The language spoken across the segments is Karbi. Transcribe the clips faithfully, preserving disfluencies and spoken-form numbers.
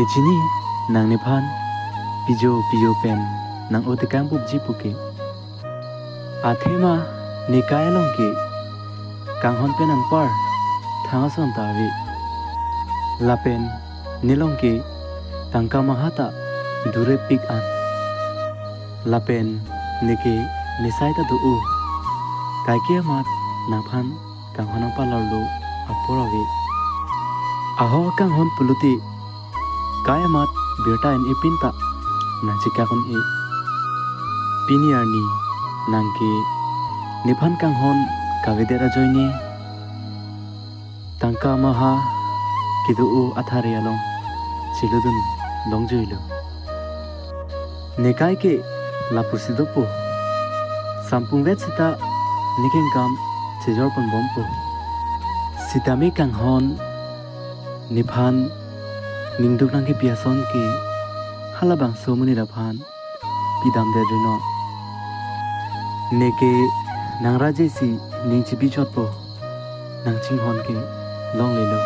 Chini, nang nephan pijo pijo pen nang-o tekang pupji puke. Athema ne kai along ke kanghon pen anpar thang ason ta ave. Lapen nelong ke tangka maha ta durepik an. Lapen neke nesai ta do-o. Kaike amat nangphan kanghon nangpalarlo apor ave. Ahok kanghon pulote kai amat birta en-e pin ta nangchekak un-e. Pini arni nang ke nephan kanghon kavedet ajoine tangka maha kedo-o athare along cheludun longjoilo. Ne kai ke lapusi dopo. Sampung vet seta ne kengkam chejor ponbompo. Sitame kanghon nephan ningduk nangkepi ason ke halabangso amonit aphan pidamdet ri non. Neke nang raje si ning chibi chotpo, nang chinghon ke longlelo.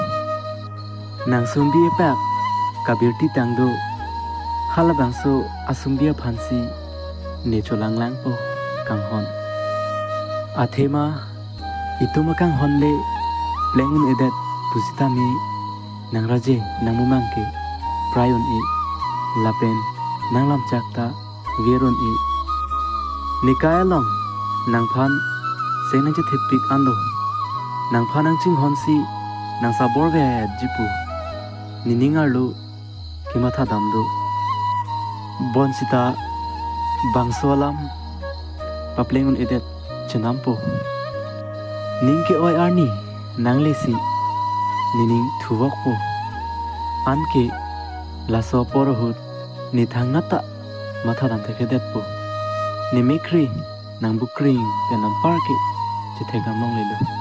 Nang sumbi epak kabirti tang do, halabangso asumbi aphansi ne cholanglangpo kanghon. Athema itum akanghon le pleng un-edet pusitame nang raje nang mumang ke prai un-e, lapen nang lamchak ta vir un-e. Ne kai along nangphan seng nangchethepik anlo. Nangphan nang chinghonsi nang sabor vetji pu nening arlo kematha dam do. Bonsita bangso alam papleng un-edet chenampo. Ning ke-oi arni nanglesi nening thuvokpo. Anke laso apor ahut ne thangnat ta matha dam thekthedetpo. Ne mekri nang bukring pen anpar ke chethek dam longlelo.